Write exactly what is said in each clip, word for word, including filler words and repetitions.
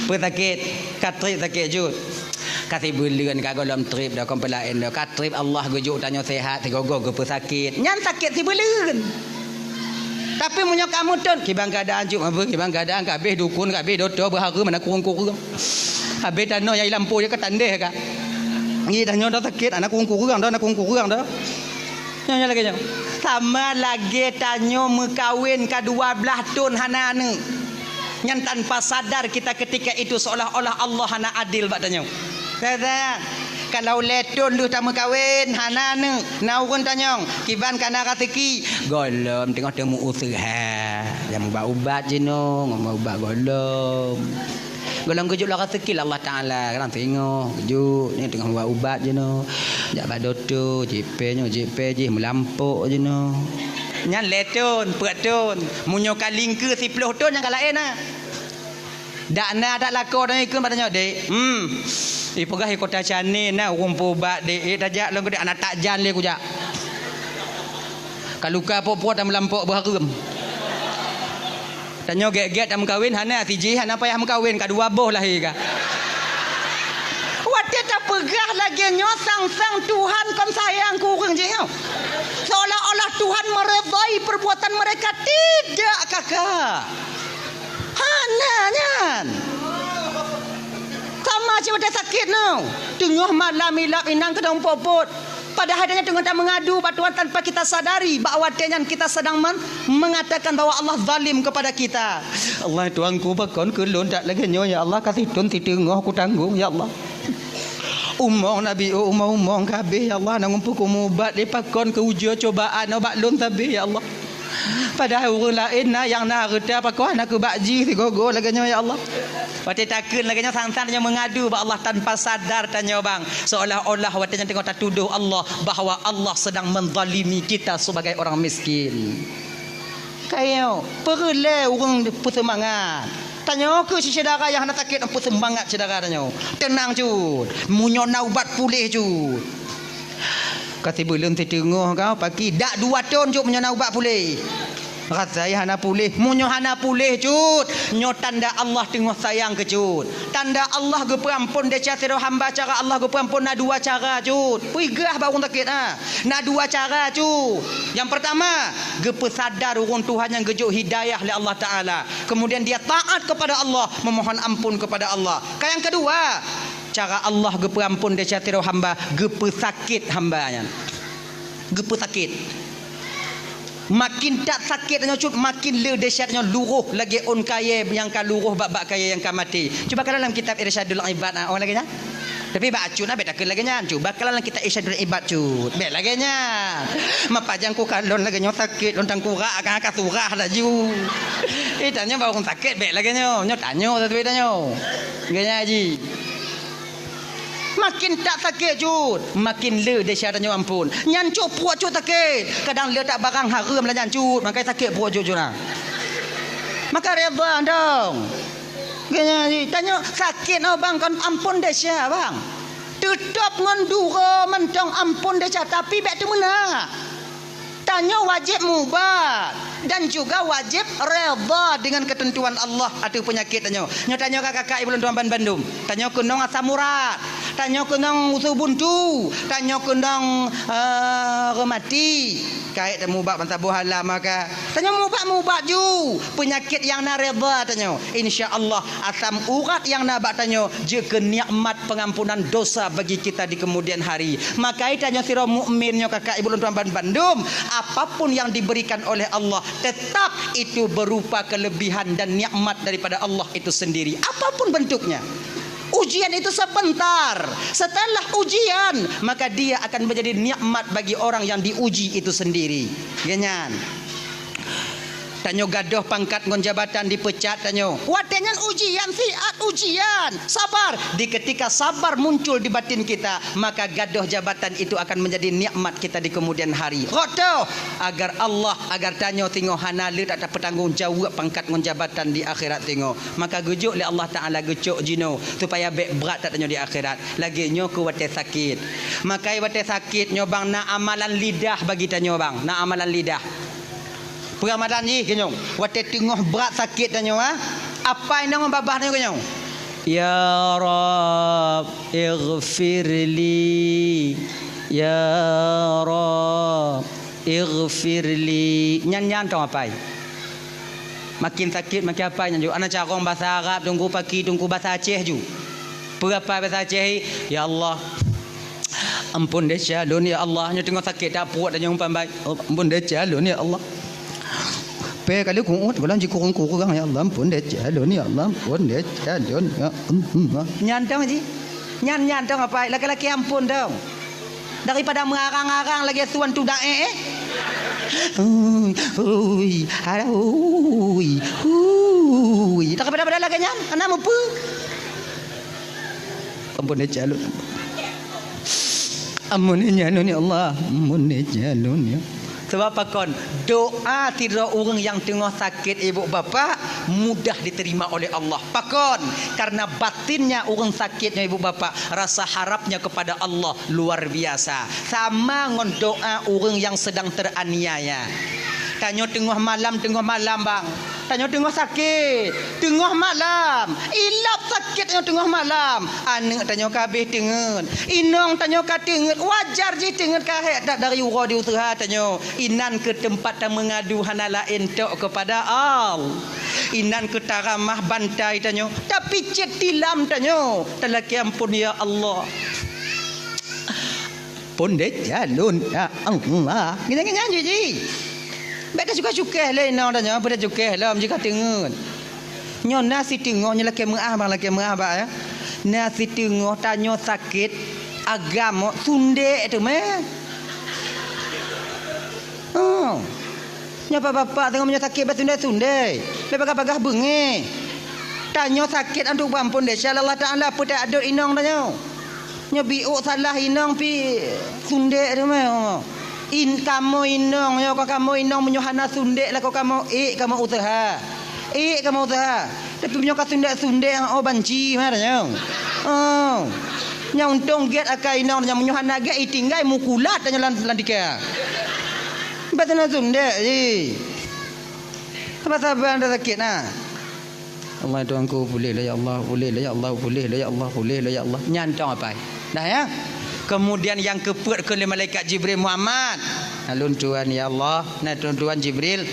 Peusakét, ka trép sakét jeuet. Ka sibuleuen ka gohlom trép dah, kon peulaén dah. Ka trép Allah geujok tanyoe sehat, sigoe-goe geupeusakét. Nyan sakét sibuleuen. Tapi meunyoe ka meuteun, kiban keuadaan jeuet, kiban keuadaan ka habéh dukun, ka habéh dokto, beuhareuem, hana kureueng-kureueng. Habéh tanoh nyang lampôh jih ka tandeh ka. Ngi tanyoe dah sakét, hana kureueng-kureueng dah, hana kureueng-kureueng dah. Nyoe, nyoe lagèe nyoe. Sama lagèe tanyoe meukawen ka dua blaih thon hana aneuk. Nyan tanpa sadar kita ketika itu seolah-olah Allah hana adil bak tanyoe. Teuka, kalau lhèe thon lheueh tameukawen hana aneuk, na ureueng tanyong, kiban ka na raseuki, gohlom teungoh teumeuuseuha. Nyang mubat-ubat jinoe, ngon mubat gohlom. Gohlom geujok lam raseuki lé Allah Taala, kadang singoh geujok, nyoe teungoh mubat-ubat jinoe. Jak bak dokto, jipèe nyoe, jipèe jih, meulampôk jinoe. Nyan lhèe thon, peuet thon. Meunyoe ka lingkeue siploh thon, nyan ka laén na. Dak na, dak lakoe tanyoe ikheun bak tanyoe, "Dek, hmm, ipeugah i Kota Chennai na ureueng peuubat, Dek. Eh, tajak lôn keu Dek, hana tajak lé kujak." Ka luka po-po tameulampôk beuhareuem. Tanyoe gét-gét tameukawen, hana sijih, hana payah meukawen, ka dua boh lahé ka. Watèe tapeugah lagèe nyoe, sang-sang Tuhan kon sayang keu ureueng jih nyoe. Seolah-olah Tuhan meredai perbuatan mereka. Tidak, kakak. Hana nyan. Sama cit watèe sakét nyoe. Teungoh malam ilap inong keudong pot-pot. Padahai tanyoe teungoh tameungadu bak Tuhan tanpa kita sadari bahwa watèe nyan kita sedang men-, mengatakan bahwa Allah zalim kepada kita. "Allah Tuhanku, pakon keu lôn that lagèe nyoe, ya Allah, ka sithon siteungoh kutanggong, ya Allah. Umong Nabi, oh, umong-umong ka habéh, ya Allah, na ureueng peu kumubat lé, pakon keu ujoe cobaan bak lôn sabé, ya Allah." Padahai ureueng laén na nyang na hareuta, pakon hana keu bak jih sigoe-goe lagèe nyoe, ya Allah. Watèe takheun lagèe nyoe, sang-sang tanyoe meungadu bak Allah tanpa sadar tanyoe bang, seolah-olah watèe nyan teungoh tatudoh Allah bahwa Allah sedang menzalimi kita sebagai orang miskin. Kayèe nyoe, peureulèe ureueng peuseumangat. Tanyoe keuh syedara nyang hana sakét, peuseumangat syedara tanyoe. Teunang cut, meunyoe na ubat puléh cut. Ka sibuleuen siteungoh ka paki, dak dua thon cut meunyoe na ubat puléh. Rasai hana puléh, meunyoe hana puléh cut, nyoe tanda Allah teungoh sayang keu cut. Tanda Allah geupeuampon desya sidroe hamba, cara Allah geupeuampon na dua cara cut. Peugah bak ureueng sakét, ha. Na dua cara cut. Nyang peurtama, geupeusadar ureueng tuha nyang geujok hidayah lé Allah Taala. Kemudian dia taat kepada Allah, memohon ampun kepada Allah. Ka nyang keudua, cara Allah geupeuampon desya sidroe hamba, geupeusakét hamba nyan. Geupeusakét. Makin that sakét tanyoe cut, makin le desya tanyoe luroh lagèe ôn kayèe nyang ka luroh bak-bak kayèe nyang ka maté. Cuba kalon lam kitab Irsyadul Ibad, ah, oh lagèe nyan. Tapi bak acut na bèk takheun lagèe nyan. Cuba kalon lam kitab Irsyadul Ibad cut. Bèk lagèe nyan. Mapajang kukalon lagèe nyoe sakét lôn tangkurak, ka, ka surah laju. Eh, tanyoe bak ureueng sakét bèk lagèe nyoe. Nyoe tanyoe, tapi tanyoe. Lagèe nyan jih. Makin that sakét cut, makin le desya tanyoe ampon. Nyan cut pruet cut sakét. Kadang le that barang hareuem lah nyan cut, makai sakét pruet cut cut na. Maka redha dong. Lagèe nyan jih, tanyoe sakét nyoe bang kon ampon desya bang. Teutap ngon duro mantong ampon desya, tapi bèk teumeuna. Tanyoe wajéb mubat dan juga wajéb redha dengan ketentuan Allah ateueh peunyakét tanyoe. Nyoe tanyoe ka kakak ibu lôn tuan ban bandum. Tanyoe keunong asam urat, tanyoe keunong usu buntu, tanyoe keunong, eh, rematik. Kayèe tamubat ban saboh hala maka. Tanyoe mubat-mubat ju peunyakét nyang na redha tanyoe. Insya Allah, asam urat nyang na bak tanyoe jeuet keu nikmat pengampunan dosa bagi kita di kemudian hari. Maka tanyoe sidroe mukmin nyoe kakak ibu lôn tuan ban bandum, apapun yang diberikan oleh Allah, tetap itu berupa kelebihan dan nikmat daripada Allah itu sendiri. Apapun bentuknya. Ujian itu sebentar. Setelah ujian, maka dia akan menjadi nikmat bagi orang yang diuji itu sendiri. Lagèe nyan. Tanyoe gadôh pangkat ngon jabatan, dipeucat tanyoe. Watèe nyan ujian, siat ujian. Sabar. Di ketika sabar muncul di batin kita, maka gadôh jabatan itu akan menjadi nikmat kita di kemudian hari. Rot teuh, agar Allah, agar tanyoe singoh hana le that tapeutanggong jaweueb pangkat ngon jabatan di akhirat singoh. Maka geujok lé Allah Taala geucok jinoe supaya bèk brat that tanyoe di akhirat. Lagèe nyoe keu watèe sakét. Makai watèe sakét nyoe bang na amalan lidah bagi tanyoe bang. Na amalan lidah. Peuramadan jih keunoe, watèe teungoh brat sakét tanyoe, ha? Apai nyoe ngon babah nyoe keunoe. Ya Rabb, ighfirli. Ya Rabb, ighfirli. Nyan, nyan tong apai. Makin sakét, makin apai nyan ju. Ana carông basa Arab, teungku paki, teungku basa Aceh ju. Peue apai basa Aceh, "Ya Allah, ampôn desya lôn, ya Allah." Nyoe teungoh sakét that pruet, tanyoe umpan bai. "Ampôn desya lôn, ya Allah." Pé kali ku'uet, gohlom jikurong-kurong, "Ya Allah, ampôn desya lôn, ya Allah, ampôn desya lôn, ya Allah." Nyan tong ji. Nyan, nyan tong apai, laki-laki ampôn tong. Daripada meurarang-rarang lagèe tuan tuda, eh, eh. Hui, hui, hui, hui. Daripada-pada lagèe nyan, hana mupeue. Ampôn desya lôn. Ampôn desya lôn, ya Allah. Ampôn desya lôn, ya. Sabab pakon? Doa sidroe ureueng nyang teungoh sakét, ibu bapak, mudah diterima oleh Allah. Pakon? Karena batinnya ureueng sakét nyoe, ibu bapak, rasa harapnya kepada Allah luar biasa. Sama ngon doa ureueng nyang sedang teraniaya. Tanyoe teungoh malam, teungoh malam, bang. Tanyoe teungoh sakét, teungoh malam. Ilap sakét tanyoe teungoh malam. Aneuk tanyoe ka habéh teungeut. Inong tanyoe ka teungeut. Wajar jih teungeut ka hék that dari uroe di useuha tanyoe. Inan keuh teumpat tameungadu hana laén tok keupada Allah. Inan keuh taramah bantai tanyoe. Tapicét tilam tanyoe. Talakèe ampôn, ya Allah. Pondét jalon, ya Allah. Nyan, nyan, nyan, ji, ji. Bèk tacukéh-cukéh lé inong tanyoe, peue tacukéh lom, ji ka teungeut. Nyoe na siteungoh, nyoe lakèe meu'ah, bang, lakèe meu'ah, bang, ya. Na siteungoh tanyoe sakét, agam, sundék teumé. Oh. Nyoe bapak-bapak teungoh meunyoe sakét bak sundék-sundék. Bèk bagah-bagah beungéh. Tanyoe sakét antu beuampôn desya lé Allah Taala, peue tajak dot inong tanyoe. Nyoe biôk salah inong pih sundék teumé. In, kamoe inong, nyoe ka kamoe inong meunyoe hana sundék lakoe kamoe ék kamoe useuha. Ék kamoe useuha. Tapi meunyoe ka sundék-sundék, oh, banci meunan nyoe. Oh. Nyoe untông gét akai inong nyoe, meunyoe hana gét itinggai mukulat nyoe lam, lam tika. Bèk sundék-sundék jih. Saban-saban dah sakét na. Allah Tuhanku, pulih lah ya Allah, pulih lah ya Allah, pulih lah ya Allah, pulih lah ya Allah. Nyan tong apai. Dah ya. Kemudian nyang keupeuet keu lé malaikat Jibril, Muhammad. Nah, lôn tuan ya Allah, nah lôn tuan Jibril.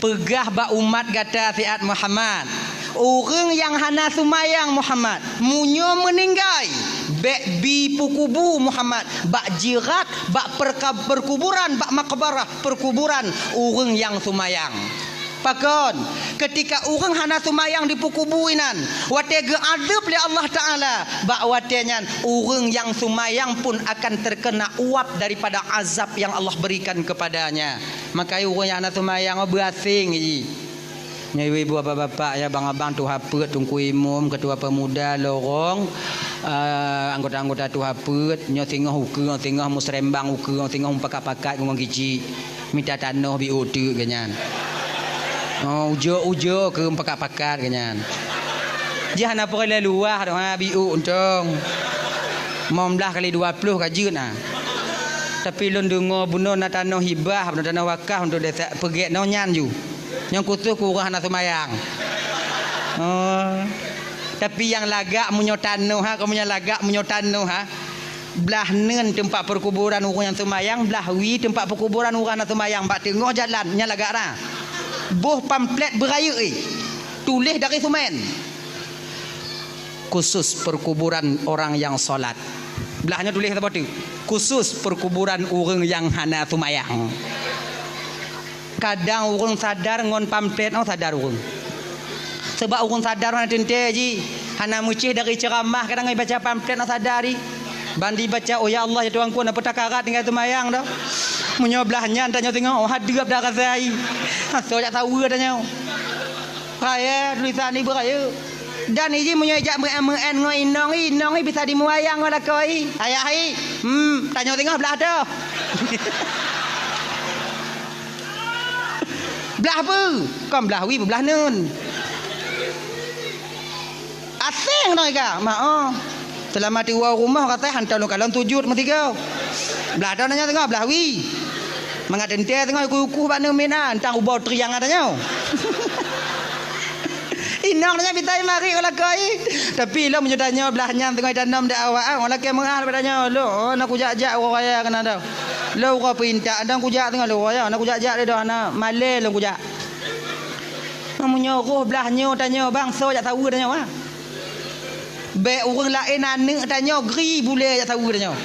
Peugah bak umat gata siat Muhammad, ureueng nyang hana seumayang Muhammad, meunyoe meuninggai, bèk bi peukubu Muhammad, bak jirat, bak perka-, perkuburan, bak makbarah, perkuburan ureueng nyang seumayang. Pakon? Keutika ureueng hana seumayang dipeukubu inan, watèe geuadeueb lé Allah Taala, bak watèe nyan ureueng nyang seumayang pun akan terkena uap daripada azab yang Allah berikan kepadanya. Maka ureueng nyang hana seumayang, oh, beuaseng jih. Nyoe ibu-ibu, bapak-bapak, ya, abang-abang, tuha peuet, teungku imum, ketua pemuda, lorong, eh, anggota-anggota tuha peuet, nyoe singoh ukeue, singoh musrembang ukeue, singoh mupakat-pakat ngon kicik. Mita tanoh biôk teuk geuh nyan. Oh, ujoe-ujoe keu mupakat-pakat geuh nyan. Jih hana peureulèe luwah doh, ha, biôk untông. Limong blaih kali dua ploh ka jeuet, ha. Tapi lôn deungoe bunoe na tanoh hibah, bunoe tanoh wakaf untuk desa, peugèt noe nyan ju. Nyang khusos keu ureueng hana seumayang. Oh. Tapi nyang lagak meunyoe tanoh, ha, kamoe nyang lagak meunyoe tanoh, ha. Blah neun teumpat peukuburan ureueng nyang seumayang, blah wie teumpat peukuburan ureueng hana seumayang, bak teungoh jalan, nyan lagak na. Boh pamflet beurayeuk, eh. Tuléh dari seumén. Khusus perkuburan orang yang sholat. Blah nyoe tuléh saboh teuk. Khusus perkuburan ureueng nyang hana seumayang. Kadang ureueng sadar ngon pamflet nyoe sadar ureueng. Sabab ureueng sadar hana teuntèe jih, hana meucéh dari ceuramah, kadang ibaca pamflet nyoe sadar jih. Ban ibaca, "Oh ya Allah, ya Tuhanku, na peue takarat tinggai seumayang dah." Meunyoe blah nyan tanyoe singoh, oh, hadeueb dah rasa jih. Asoe jak saweue tanyoe. Raya tulisan ibu raya. Dan iji meunyoe ijak meu'en-meu'en ngon inong i, inong i bisa dimuayang ngon lakoe i. Ayah i, hmm, tanyoe singoh blah toh. Blah peue? Kon blah wie, blah neun. Aseng dong ika, mak oh. Seulama tiwoe rumoh katai hantom lôn kalon sujut meusigoe. Blah toh tanyoe singoh, blah wie. Mangat teuntèe singoh ikuh-ikuh bak neun miet na, entang ubau triang tanyoe. Inong nyan bitai marit u lakoe. Tapi lom meunyoe tanyoe blah nyan teungoh tanom di awak, ah, ureueng lakèe meu'ah leubeh tanyoe, "Lôn, oh, na kujak-jak uroe raya keunan tau. Lôn uroe peuintat, dan kujak teungoh lôn uroe raya, na kujak-jak lé doh, na malèe lôn kujak." Meunyoe roh blah nyoe tanyoe, bang, soe jak saweue tanyoe, ah? Bèk ureueng laén aneuk tanyoe gri bulèe jak saweue tanyoe.